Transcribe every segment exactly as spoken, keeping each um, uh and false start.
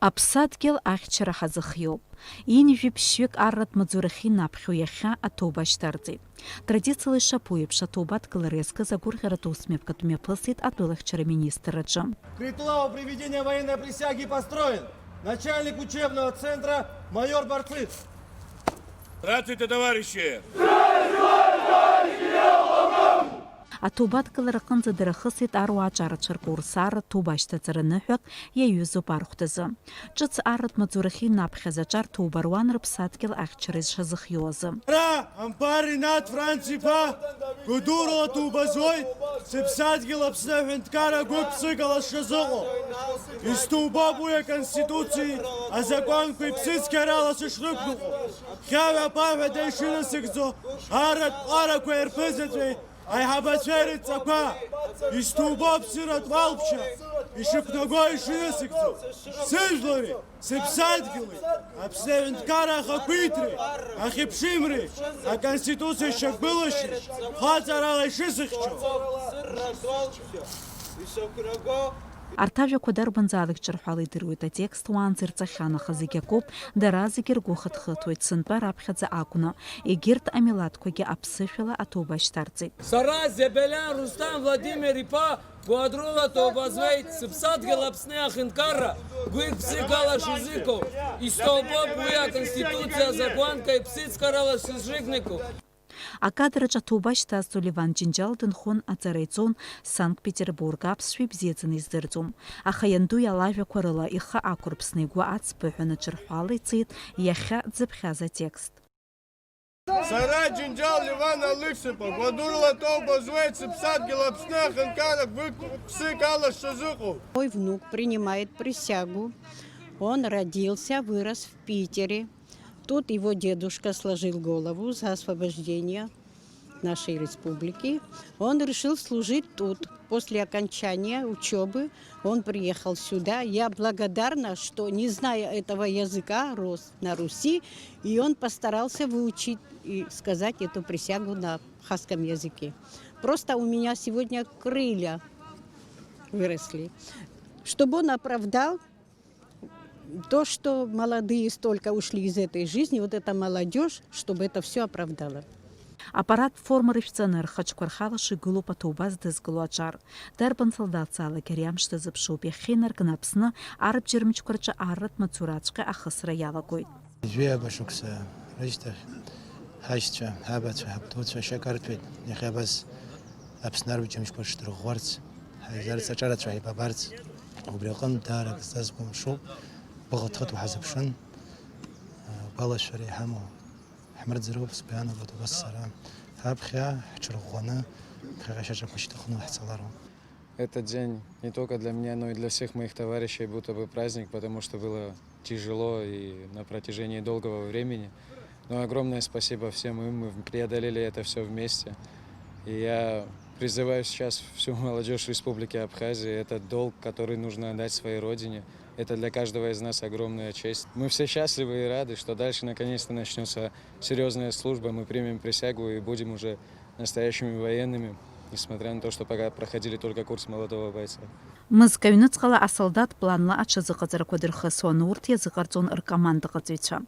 Аԥсадгьыл ахьчара ҳазыхиоуп. Ҩажәи ԥшьҩык арратә маҵзурахьы инаԥхьо иахьа аҭоуба шьҭарҵеит. Традициала ишаԥу еиԥш, аҭоуба адкылара иазкыз агәырӷьаратә усмҩаԥгатә мҩаԥысит атәылахьчара министрраҿы. К ритуалу приведения военной присяги построен начальник учебного центра майор Барцыц. Здравствуйте, товарищи! Аҭоуба адкылара аҟынӡа дара хысит аруаа аҿарацәа ркурс, арратә ҭоуба ашьҭаҵара ныҳәак иаҩызоуп архәҭазы. Ҿыц арратә маҵзурахьы инаԥхьаз аҿар ҭоуба руан рыԥсадгьыл ахьчара ишазыхиоу азы. Ара, Ампар Ринат Франц-иԥа, гәадурала ҭоуба зуеит, сыԥсадгьыл Аԥсны аҳәынҭқарра гәык-ԥсыкала сшазыҟоу. Исҭоубоуп уи Аконституциеи азакәанқәеи ԥсыцқьарала сышрықәныҟәо, ԥхьаҩ-аԥаҳәада ишынасыгӡо, арратә ҟәарақәеи рԥызаҵәеи аиҳабацәеи рыдҵақәа, исҭоубоуп сыратә уалԥшьа ишықәнаго ишынасыгӡо, сыжәлари сыԥсадгьыли, Аԥсны аҳәынҭқарра ахақәиҭреи ахьыԥшымреи, Аконституциа шьақәгылашьеи хаҵарала ишысыхьчо. Арҭ ажәақәа дарбанзаалак ҿырҳәала идыруеит, атекст уаанӡа ирҵахьан, аха зегь акоуп, дара зегьы ргәы хыҭхыҭуеит, сынтәа раԥхьаӡа акәны, егьырҭ амилаҭқәагьы аԥсышәала аҭоуба шьҭарҵеит. Сара Зебелиан Рустам Владимир-иԥа, гәадурала ҭоуба зуеит, сыԥсадгьыл Аԥсны аҳәынҭқарра гәык-ԥсыкала шизыҟоу, исҭоубоуп уи Аконституциа азакәанқәеи ԥсыцқьарала шизрықәныҟәо. Акадраҿ аҭоуба шьҭазҵо Леван Џьынџьал дынхон, аҵара иҵон, Санкт-Петербург аԥсшәа ибзиаӡаны издырӡом. Аха ианду иалажәақәа рыла ихы ақәырԥсны игәы ацԥыҳәаны ҿырҳәала ицеит иахьа дзыԥхьаз атекст. Сара Џьынџьал Леван Алықьс-иԥа, гәадурала ҭоуба зуеит, сыԥсадгьыл Аԥсны аҳәынҭқарра гәык-ԥсыкала сшазыҟоу. Мой внук принимает присягу. Он родился, вырос в Питере. Тут его дедушка сложил голову за освобождение нашей республики. Он решил служить тут. После окончания учёбы он приехал сюда. Я благодарна, что, не зная этого языка, рос на Руси, и он постарался выучить и сказать эту присягу на абхазском языке. Просто у меня сегодня крылья выросли. Чтобы он оправдал то, что молодые столько ушли из этой жизни, вот эта молодёжь, чтобы это всё оправдала. Аппарат форма рышәҵаны, рхаҿқәа рхала шигылоуп аҭоуба здызкыло аҿар. Дарбан солдаҭзаалак ари амш дазыԥшуп, иахьа инаркны Аԥсны арбџьар мчқәа рҿы арратә маҵзураҵәҟьа ахысра иалагоит. Жәаба шықәса рышьҭахь ҳашьцәа, ҳабацәа, ҳабдуцәа ашьа карҭәеит. Иахьа абас Аԥсны арбџьар мчқәа шдырӷәӷәарц, ҳаизарц аҿарацәа ҳаибабарц, убри аҟынтә даарак сзазгәымшәо, гәыхыҭхыҭуа ҳазыԥшын, гәалашәара иҳамоу ҳмырӡыроуп, сгәы иаанагоит убас сара. Ҳаԥхьа ҳҽырӷәӷәаны, ԥхьаҟа ашьаҿақәа шьҭыхны ҳцалароуп. Этот день не только для меня, но и для всех моих товарищей будто бы праздник, потому что было тяжело и на протяжении долгого времени. Но огромное спасибо всем им, мы преодолели это всё вместе. И я призываю сейчас всю молодёжь Республики Абхазия, это долг, который нужно отдать своей родине. Это для каждого из нас огромная честь. Мы все счастливы и рады, что дальше наконец-то начнётся серьёзная служба, мы примем присягу и будем уже настоящими военными, несмотря на то, что пока проходили только курс молодого бойца. Мызкы аҩныҵҟала асолдаҭ планла аҽазыҟаҵарақәа дырхысуан, урҭ иазыҟарҵон ркомандаҟаҵаҩцәа.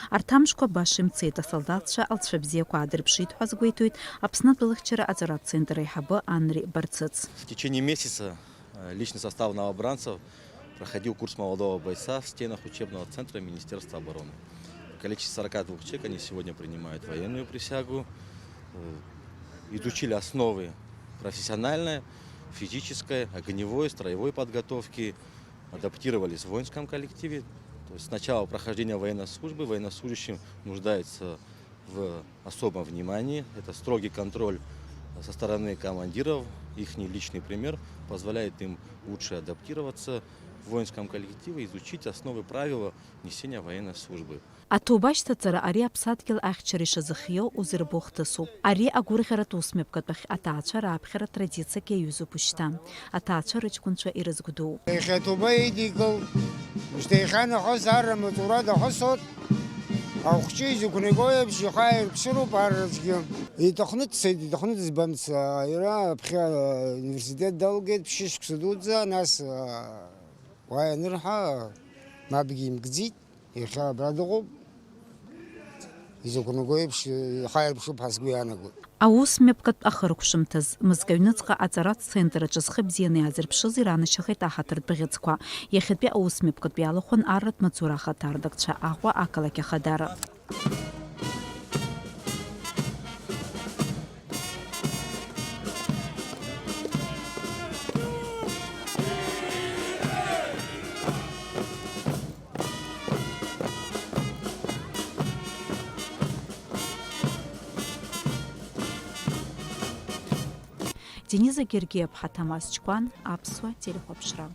Арҭ амшқәа баша имцеит, асолдаҭцәа алҵшәа бзиақәа аадырԥшит ҳәа азгәеиҭоит Аԥсны атәылахьчара аҵаратә центр аиҳабы Анри Барцыц. В течение месяца, э, личный состав новобранцев проходил курс молодого бойца в стенах учебного центра Министерства обороны. В количестве сорока двух человек они сегодня принимают военную присягу, э, изучили основы профессиональной, физической, огневой, строевой подготовки, адаптировались в воинском коллективе. То есть с начала прохождения военной службы военнослужащий нуждается в особом внимании. Это строгий контроль со стороны командиров. Ихний личный пример позволяет им лучше адаптироваться в воинском коллективе, изучить основы правила несения военной службы. Аҭоуба ашьҭаҵара ари аԥсадгьыл ахьчара ишазыхиоу узырбо хҭысуп. Ари агәырӷьаратә усмҩаԥгатәахь аҭаацәа рааԥхьара традициак иаҩызоуп ушьҭа. Аҭаацәа рыҷкәынцәа ирызгәдуу. Иахьа аҭоуба идикыл, шьҭа иахьанахыс арра маҵура дахысот, ахәҷы изықәнаго еиԥш ихы ааирԥшыроуп арраҿгьы. Иҭахны дцеит, иҭахны дызбамц, иара аԥхьа университет далгеит, ԥшьышықәса дуӡӡа, нас уа ианырҳа, Мапгьы имкӡеит, иахьа абра дыҟоуп. Изықәнаго еиԥш, ихаирԥшуп ҳәа сгәы иаанагоит. Аус мҩаԥгатә ахыркәшамҭаз, мызкы аҩныҵҟа аҵаратә центр аҿы зхы бзианы иаазырԥшыз иранашьахеит аҳаҭыртә бӷьыцқәа. Иахьатәи аус мҩаԥгатә иалахәын арратә маҵзура ахаҭардакцәа, Аҟәа ақалақь Ахадара. Дениза Гергиаԥҳа, Ҭамаз Ҷкәан, Аԥсуа телехәаԥшра.